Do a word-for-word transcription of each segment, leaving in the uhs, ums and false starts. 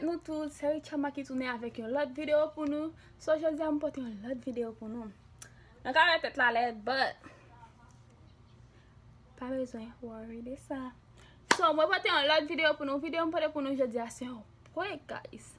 Nou tout, se Richama ki tounen avèk yon lòt videyo pou nou. So, jodi a m pote yon lòt videyo pou nou. Nou ka wè tèt la lèd, but pa bezwen worry de sa. So, mwen pote yon lòt videyo pou nou. Videyo m pote pou nou jodi a se yon prank, guys.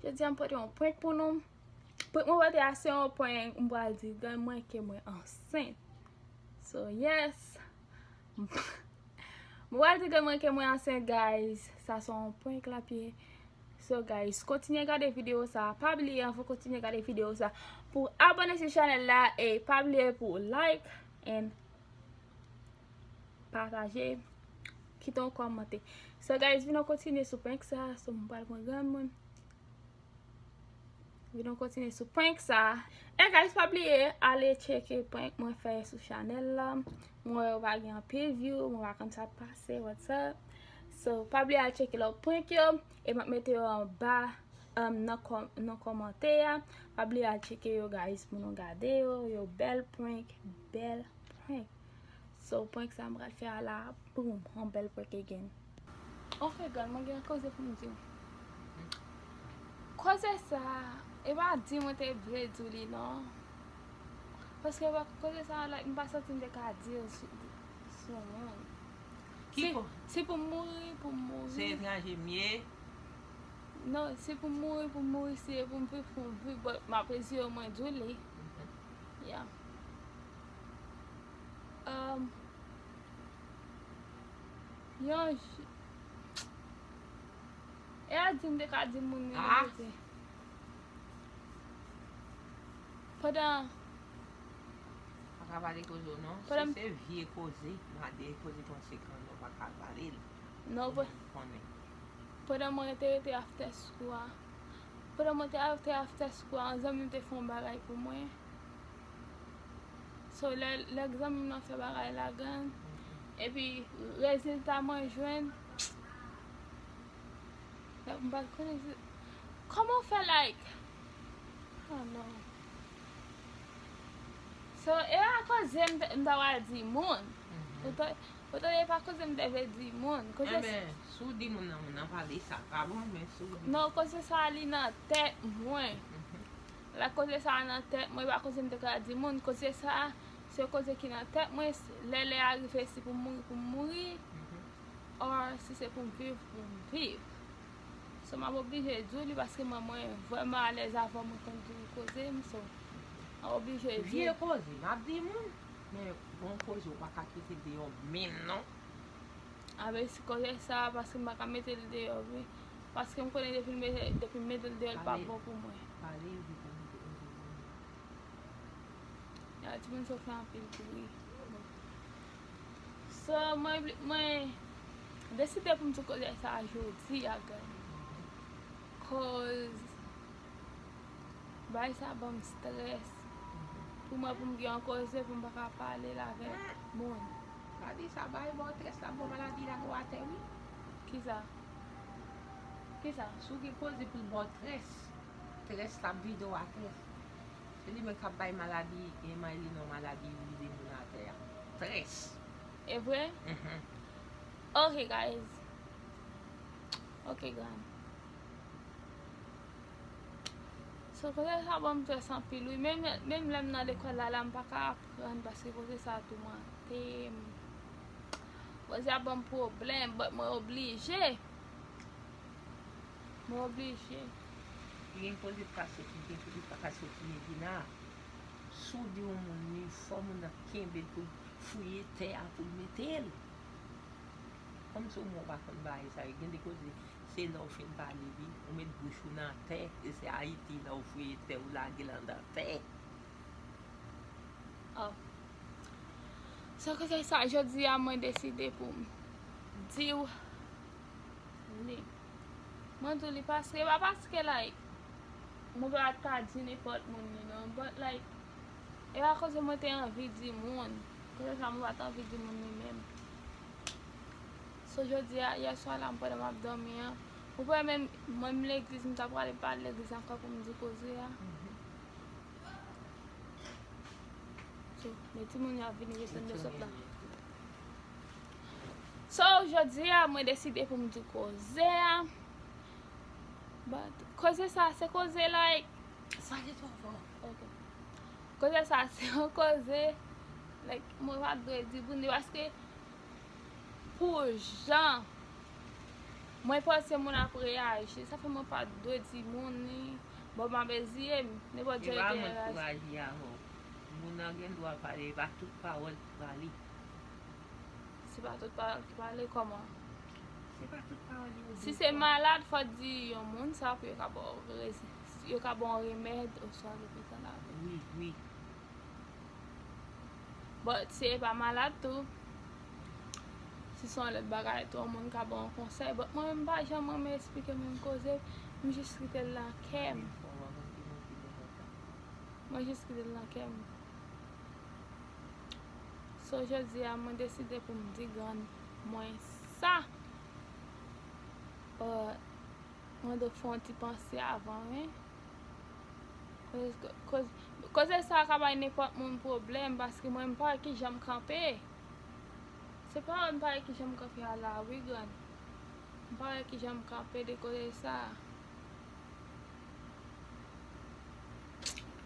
Jodi a m pote yon prank pou nou. Prank mwen pote a se yon prank, m pral di grann mwen ke mwen ansent. So, yes. Mwen pral di grann mwen ke mwen ansent, guys. Sa se yon prank l ap ye. So, guys, kontinye gade videyo sa. Pa bliye, anvan w kontinye gade videyo sa, pou abòne sou chanèl la e pa bliye pou like and pataje, kite yon kòmantè. So, guys, vin nou kontinye sou prank sa. So, mwen pral pran grann mwen. Vin nou kontinye sou prank sa. E guys, pa bliye ale tcheke prank mwen fè sou chanèl la. Mwen wè yo pa gen anpil view, mwen pa konn sa k pase, what's up. So, pa bliye al tcheke lòt prank yo. E m ap mete yo anba, um, nan kò-, nan kòmantè a. Pa bliye al tcheke yo, guys, pou nou gade yo. Yo bèl prank, bèl prank. So, prank sa m pral fè a la, boom, yon bèl prank again. Ok, grann, mwen gen yon koze pou m di w. Koze sa, e pa di mwen te vle di w li, non. Paske, koze sa, like, m pa santi m te ka di l sou, sou moun. Ki ko-, si pou m mouri, pou m mouri. Se etranje m ye? Non, si pou m mouri, pou m mouri, si e pou m viv, pou m viv, but m ap eseye mwen di w li. Mhm. Yeah. Um, yon j-, e a di m te ka di moun li, ah, kote. Pandan. Pa ka pale koze w non. Pandan si se vye koze, mande koze konsekan, non, pa ka pale l. Non, pou moun konnen. Pandan mwen te rete after school a, pandan mwen te rete after school a, yon zanmi m te fè yon bagay pou mwen. So, lè, lè zanmi m nan fè bagay la, grann, epi rezilta mwen jwenn, m pa t konnen se, kòman w fè, like, oh non. So, e pa koze m t-, m ta pral di moun. Mhm. Ou ta, ou tande, e pa koze m te vle di moun. Koze. Enben, si w di moun nan, moun nan pale, sa pa bon, men si w di. Non, koze sa a li nan tèt mwen. Mhm. La koze sa a nan tèt mwen, e pa koze m te ka di moun. Koze sa a, se koze ki nan tèt mwen, lè lè a rive, si pou m mouri, pou m mouri. Mhm. Or, si se pou m viv, pou m viv. So, m ap oblije di w li paske mwen, mwen vrèman alèz avè w, mwen konn di w koze m, so, m ap oblije di w. Vye koze, m ap di moun, men bon koze w pa ka kite deyò menm non. Avè si koze sa, paske m pa ka mete l deyò, wi. Paske m konnen depi l mete, depi m mete l deyò, l p ap bon pou mwen. Pale, pale, vite, vite, vite, vite. Ya, timoun sa fè anpil bri. So, mwen, mwen deside pou m di koze sa a jodi a, grann. Koz bagay sa ban m strès. Pou mwen, pou m gen yon koze, pou m pa ka pale l avèk moun. Maladi sa bay bò strès la, bò maladi la gwo atè, wi. Kisa? Kisa? Si w gen koze pou l ba w strès, strès la ap vide w a strès. Se li menm k ap bay maladi, e may li non maladi rive moun atè a. Strès. E vre? Mhm. Ok, guys. Ok, grann. So, koze sa ban m strès anpil, wi. Menm, menm lè m nan lekòl la, la, m pa ka aprann paske koze sa toumante m. Koze a ban m pwoblèm, but mwen oblije. Mwen oblije. Gen koze k ka soti, gen koze k pa ka soti, Medina. Si w di yon moun wi, fò moun nan kenbe l pou l fouye tè a pou l mete l. Kòmsi w mwen w pa konn bagay sa yo. Gen de koze, se lè w fin pale wi, ou met bouch ou nan tè, e se Ayiti lè w fouye tè, ou lage l anndan tè. Oh. Se koze sa, jodi a mwen deside pou m di w li. Mwen di w li paske, e pa paske, like, mwen pa t ka di nenpòt moun li non, but, like, e pa koze mwen te anvi di moun. Koze sa mwen pa t anvi di moun li menm. So, jodi a, yè swa la, mwen pandan m ap dòmi an, mwen pa menm, mwen menm legliz, mwen ta prale pale legliz ankò pou m di koze a. Mhm. So, men timoun yo ap vini desann de sòt la. So, jodi a, mwen deside pou m di koze a. But koze sa se koze like. Pale twò fò. Ok. Koze sa se yon koze like mwen pa t dwe di pou nou paske pou jan mwen panse moun ap reyaji sa fè mwen pa t dwe di moun ni bon m ap eziye m nenpòt jan yo te reyaji. Moun nan gen dwa pale e pa tout pawòl ki pale. Se pa tout pawòl ki pale kòman? Se pa tout pawòl yo Si se malad fò di yon moun sa pou yo ka ba w rezi- yo ka ba w remèd oswa lopital avè. Wi, wi. But si e pa malad tou si se yon lòt bagay tou yon moun ka ba w konsèy but mwen menm pa janm renmen esplike moun koze m jis kite l nan kè m. Mwen jis kite l nan kè m. So jodi a mwen deside pou m di grann mwen sa. But mwen dwe fè yon ti panse avan wi. Koze sa ka bay nenpòt moun pwoblèm paske mwen m pa wè kijan m kanpe. Se pa m pa wè kijan m kanpe a la wi grann. M pa wè kijan m kanpe de koze sa.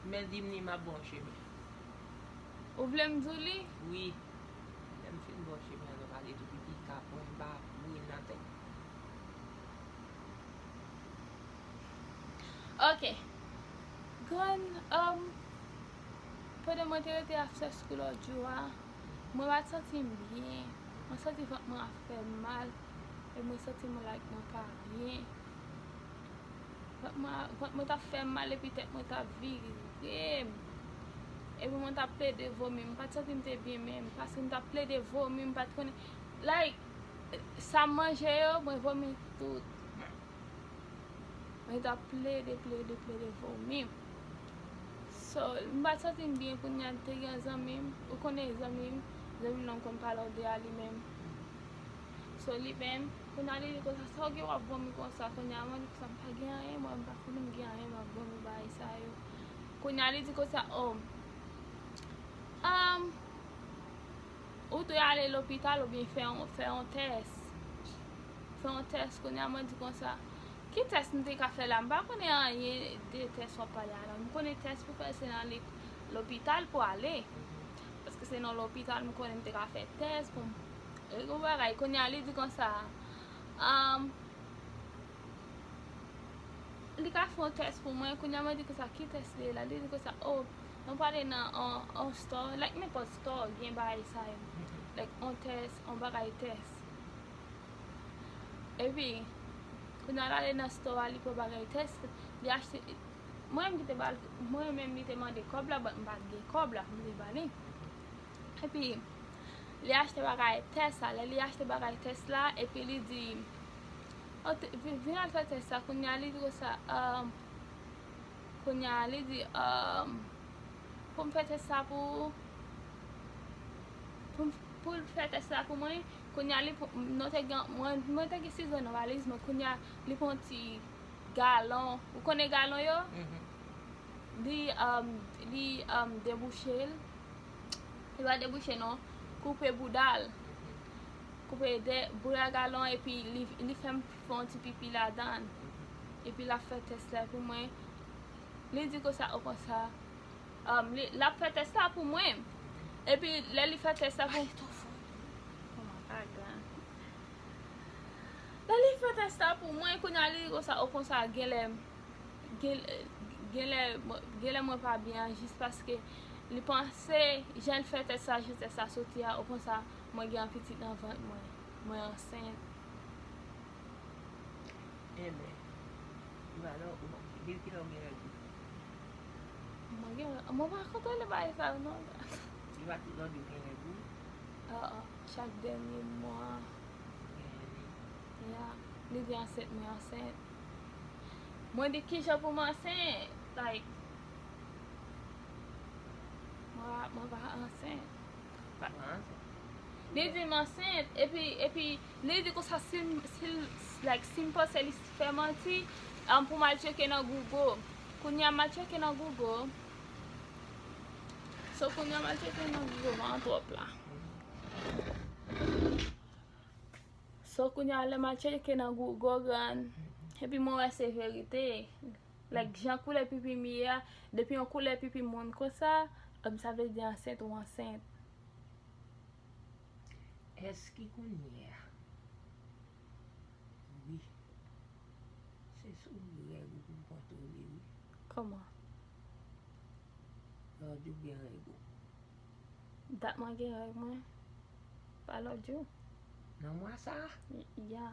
Men di m ni m ap bon chemen. Ou vle m di w li? Wi. Lè m fin bon chemen an, nou pale tou piti ka pwen m pa boure l nan tèt. Ok. Grann, um, pandan mwen te rete after school lòt jou a, mwen pa t santi m byen. Mwen santi vant mwen ap fè m mal. E mwen santi mwen like mwen pa byen. Vant mwen t ap fè m mal epi tèt mwen t ap vire m. Epi mwen t ap plede vomi. M pa t santi m te byen menm. Paske m t ap plede vomi. M pa t konnen. Like, sa m manje yo, mwen vomi tout. Mwen t ap plede, plede, plede vomi. So, m pa t santi m byen kounye a, te gen zanmi m, ou konnen zanmi m, zanmi m nan m konn pale w de a li menm. So, li menm, kounye a li di konsa, sa w gen w ap vomi konsa, kounye a mwen di konsa, m pa gen anyen, mwen m pa konnen m gen anyen, m ap vomi bagay sa yo. Kounye a li di konsa, oh, um, ou dwe ale lopital oubyen fè yon, fè yon tès. Fè yon tès, kounye a mwen di konsa, ki tès m te ka fè la? M pa konnen anyen de tès w ap pale a la. M konnen tès pou fè se nan lopital pou ale. Paske se nan lopital m konnen m te ka fè tès pou m regle yon bagay. Kounye a li di konsa, um, li ka fè yon tès pou mwen. Kounye a mwen di konsa, ki tès li ye la? Li di konsa, oh, nou prale nan on, on store, like nenpòt store, gen bagay sa yo. Like on tès, on bagay tès. Epi, kounye a l ale nan store a, li pran bagay tès, li achte, mwen menm ki te ba l, mwen menm li te mande kòb la, but m pa t gen kòb la pou m te ba li. Epi, li achte bagay tès la, lè li achte bagay tès la, epi li di, oh, vin al fè tès la, kounye a li di konsa, um, kounye a li di, um, pou m fè tès la pou ou, pou l fè tès la pou mwen, kounye a li, nou te gen, mwen, mwen te gen sizo nan valiz mwen, kounye a li pran ti galon, ou konnen galon yo? Li, um, li, um, debouche l, li pa debouche non, koupe bouda l, koupe de bouda galon epi li, li fè m fè yon ti pipi ladan l, epi l ap fè tès la pou mwen, li di konsa, o konsa, um, li, l ap fè tès la pou mwen, epi lè li fè tès la pou mwen, oh my God, God. Lè li fè tès la pou mwen, kounye a li di konsa, o konsa, genlè, genlè, genlè mwen pa byen an jis paske li panse, jan l fè tès la, jan tès la soti a, o konsa, mwen gen yon pitit nan vant mwen, mwen ansent. Enben, ou alò, ou gen kilè ou gen règ ou? Mwen gen, mwen pa kontwole bagay sa yo non. Li pa toultan di w gen règ ou? Ah, ah, chak dènye mwa. Ou gen règ ou? Ya, li di ansent, mwen ansent. Mwen di kijan pou m ansent? Like, mwen pa, mwen pa ansent. Li di m ansent, epi, epi li di konsa si m, si l, like, si m panse li fè manti, um, pou m al tcheke nan Google. Kounye a m al tcheke nan Google. So kounye a m al tcheke nan Google, van an twòp la. So kounye a lè m al tcheke nan Google, grann, Epi mwen wè se verite. Like, jan koulè pipi m ye a, depi yon koulè pipi moun konsa, um, sa vle di ansent ou ansent. Èske kounye a? Wi. Se sou règ ou pou kontwole, wi. Kòman? Lòdjou gen règ ou. Dat mwen gen règ mwen. Pa lòdjou. Nan mwa sa a? Y- Ya.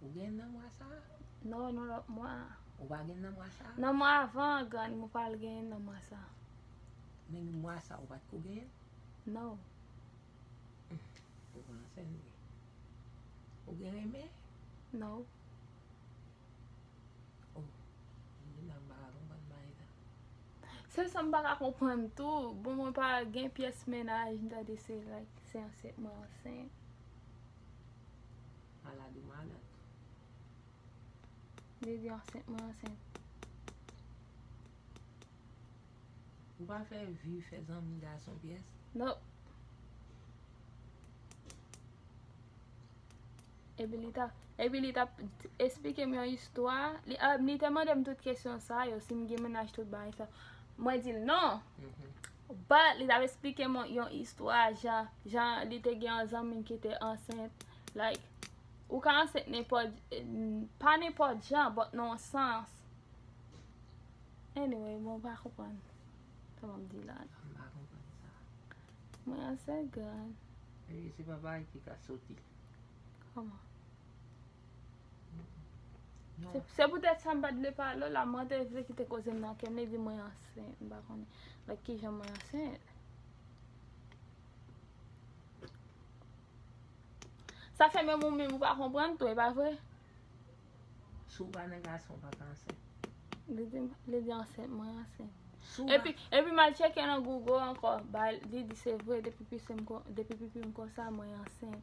Ou gen nan mwa sa a? Non, nan lòt mwa. Ou pa gen nan mwa sa a? Nan mwa avan an, grann, mwen pral gen nan mwa sa a. Men mwa sa a, ou pa t ko genyen? Non. Ou pa ansent vre. Ou gen renmen? Non. Oh, Lina, m pa ka konprann bagay sa. Se sa m pa ka konprann tou. Bon, mwen pa gen pyès mennaj, m tande se, like, se ansent mwen ansent. Malad ou malad. Li di ansent mwen ansent. Ou pa fè vi, fè zanmi gason pyès? Non. Epi li ta, epi li t ap esplike m yon istwa. Li, ah, li te mande m tout kesyon sa yo, si m gen mennaj, tout bagay sa. Mwen di l non. Mhm. But li t ap esplike m yon istwa, jan, jan li te gen yon zanmi ki te ansent. Like, ou ka ansent nenpòt, pa nenpòt jan, but nan yon sans. Anyway, bon, m pa konprann sa w ap di la. M pa konprann sa. Mwen ansent, grann. E se pa bagay ki ka soti. Kòman? Non. Se, se poutèt sa m pa t vle pale w la, mwen te vle kite koze m nan kè m, li di mwen ansent, m pa konnen. Like, kijan mwen ansent? Sa fè menm ou menm ou pa konprann tou, e pa vre? Si w pa nan gason, w pa ka ansent. Li di, li di ansent, mwen ansent. Si w pa Epi, epi m al tcheke nan Google ankò, ba, li di se vre, depi pipi m kon-, depi pipi m konsa, mwen ansent.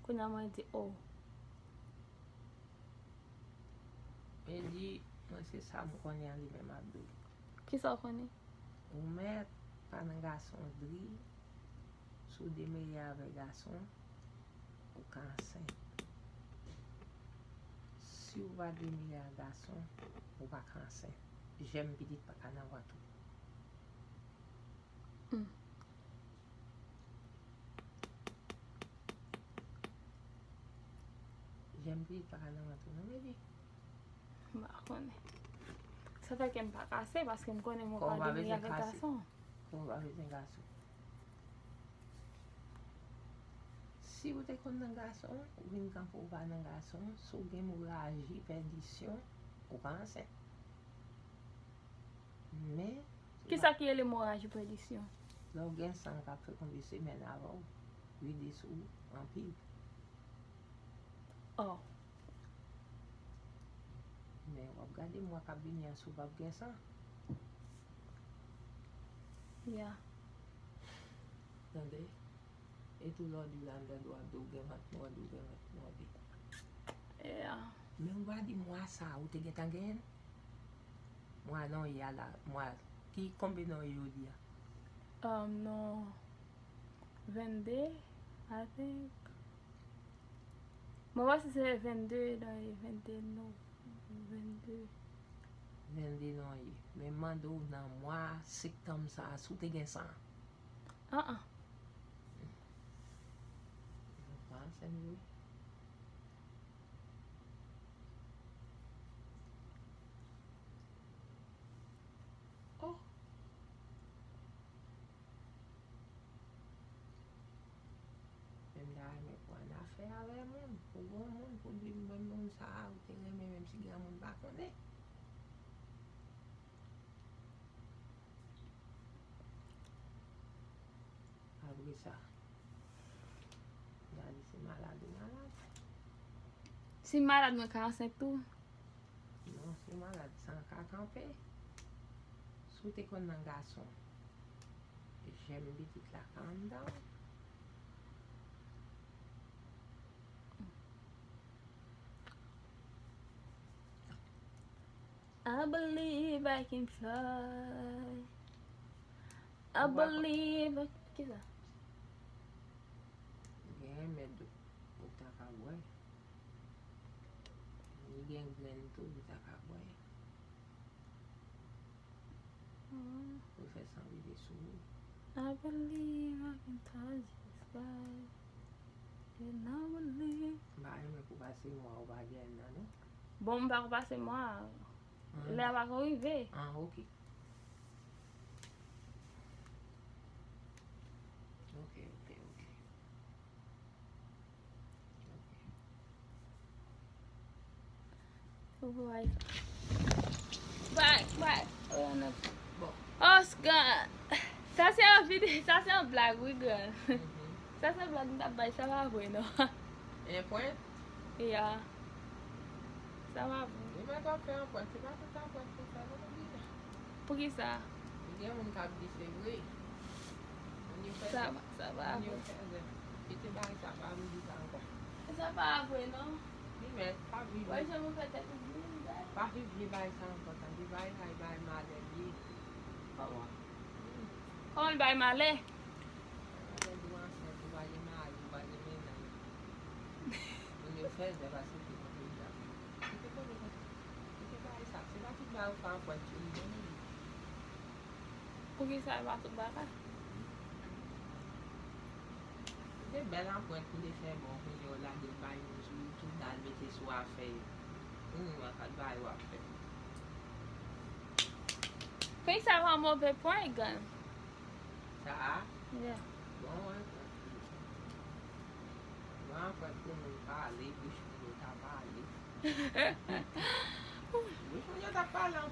Kounye a mwen di, oh. Men di, mwen se sa m konnen an li menm ap di. Kisa w konnen? Ou mèt pa nan gason dri, si w demere avèk gason, ou ka ansent. Si w pa demere ak gason, ou pa ka ansent. Jèm pitit pa ka nan vant ou. Hmm. Jèm pitit pa ka nan vant ou non, baby. M pa konnen. Sa fè kè m pa kase, paske m konnen mwen pa vle vin avèk gason. Kò w pa bezwen gason. Si w te konn nan gason, ou vin kanpe w pa nan gason, si w gen emoraji pèdisyon, ou pa ansent. Men, Kisa ki rele emoraji pèdisyon? Lè w gen san k ap fè konbyen semèn avè w, vide sou ou anpil. Oh. Men w ap gade mwa k ap vini an si w p ap gen san. Ya. Tande? E tou lè w di la, m tande w ap di w gen vant mòde, w gen vant mòde. Ya. Men w pa di mwa sa a, ou te gentan genyen l? Mwa nan w ye a la, mwa, ki konbyen nan w ye jodi a? Um, non. Vennde, I think. Mwen panse se vennde nan ye, vennde non. Vennde. Vennde nan ye. Men m mande w nan mwa septanm sa a, si w te gen san. An an. Mwen pa ansent vre. Oh. Men m ta renmen pran afè avè moun. Pou granmoun, pou di m, men moun sa a, ou te renmen, menm si granmoun pa konnen. Apre sa, m ta di se malad ou malad. Si m malad, mwen ka ansent tou? Non, si w malad, san ka kanpe. Si w te konn nan gason, jèm pitit la ka anndan w. I believe I can fly. I believe I, kisa? Gen remèd ou ta ka bwè. Gen grenn tou, ou ta ka bwè. Pou fè san rive sou ou. I believe I can touch the sky. And I believe. M pa renmen pou pase mwa ou pa gen nan, non. Bon, m pa ko pase mwa. Lè a pa ko rive. Ah, ok. Ok, ok, ok. Bay, bay. Bon. Oscar. Sa se yon vide, sa se yon blag, wi, gran. Sa se blag m t ap bay, sa pa vre, non. Yon pwent? Ya. Sa pa vre. Li mèt ap fè yon pwent, se pa tout apwent pou fè, non, oubyen. Poukisa? Gen moun k ap di se vre. Moun yo fè zèf. Sa pa vre. Kite bagay sa, pa vle di sa ankò. Sa pa vre, non. Li mèt pa viv. Wè jan mwen fè tèt ou vin, bagay. Pa viv vye bagay sa ankò, tande, bagay sa, e bagay malè li ye. Kòman? Kòman l bay malè? Lè ou ansent, ou pa gen mari, ou pa gen mennaj. Moun yo fè zèf, aksepte konprann sa. Kite koze konsa. Kite bagay sa. Se pa tout bagay ou fè an pwent sou li, non, moun. Poukisa e pa tout bagay? Se bèl anpwent pou te fè bon, kounye a w lage bay moun sou YouTube, al mete sou afè yo. Kounye a w ap gad bagay w ap fè. Fèy sa pa move pwen, gang. Sa a? Yeah. Bon, anpwent. Bon, anpwent pou moun pale, bouch moun yo ta pale. Bouch moun yo ta pale anpil.